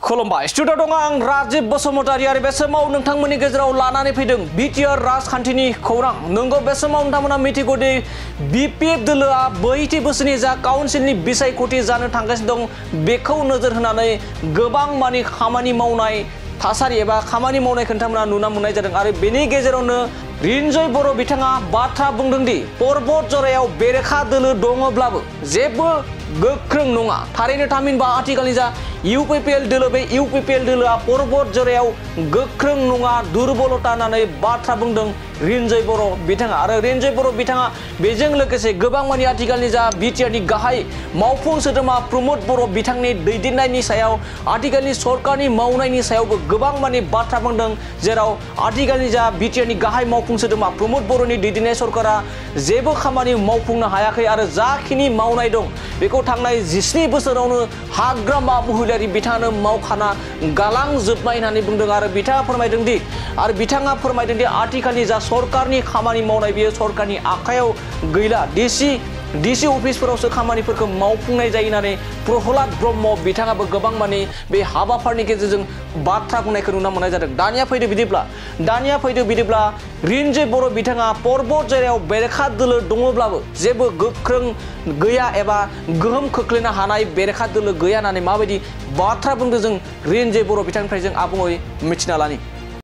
खुलुमबाय स्टुडिअ दङ आं राजिब बसुमतारी आरो बे समाव नोंथांमोननि गेजेराव लानानै फैदों बिटिआर राजखान्थिनि खौरां नंगौ बे समाव नोंथांमोना मिथिगौ दि बिपिएफ दोलोआ 30 बोसोरनि जा काउन्सिलनि बिसायख'थि जानो थांगासिनो दं बेखौ नोजोर होनानै गोबां मानि खामानि मावनाय थासारि एबा खामानि मावनायखौ नोंथांमोना नुनो मोननाय जादों आरो बेनि गेजेरावनो रिन्जय बर' बिथाङा बाथ्रा बुंदों दि पर्बत जरायाव बेरेखा दोलो दङब्लाबो जेबो गोख्रों नङा थारैनो थामहिनबा आथिखालनि जा इउपिपिएल दोलो बे इउपिपिएल दोलोआ पर्बत जरायाव गोख्रों नङा दुर्बलता होननानै बाथ्रा बुंदों रिन्जय बर' बिथाङा आरो रिन्जय बर' बिथाङा बेजों लोगोसे गोबां मानि आथिखालनि जा बिटिआरनि गाहाय मावफुं सोद्रोमा प्रमद बर' बिथांनि दैदेननायनि सायाव आथिखालनि सरकारनि मावनायनि सायावबो गोबां मानि बाथ्रा बुंदों जेराव आथिखालनि जा बिटिआरनि गाहाय मावफुं सोद्रोमा प्रमद बर'नि दैदेननाय सरकारा जेबो खामानि मावफुंनो हायाखै आरो जाखिनि मावनाय दं बेखौ थांनाय 17 बोसोरावनो हाग्रामा महिलारि बिथाङानो मावखाना गालांजोबनाय होननानै बुंदों आरो बिथाङा फोरमायदों दि आथिखालनि जा सरकारनि खामानि मावनाय बेयो सरकारनि आखायाव गैला डिसि अफिसफोरावसो खामानिफोरखौ मावफुंनाय जायो होननानै प्रहलाद ब्रह्म बिथाङाबो गोबां मानि बे हाबाफारिनि गेजेरजों बाथ्रा बुंनायखौ नुनो मोननाय जादों दानिया फैदो बिदिब्ला रिन्जय बर' बिथाङा पर्बत जरायाव बेरेखा दोलो दङब्लाबो जेबो गोख्रों गैया एबा गोहोम खोख्लैनो हानाय बेरेखा दोलो गैया होननानै माबायदि बाथ्रा बुंदों जों रिन्जय बर' बिथांनिफ्राय जों आबुङै मिथिना लानि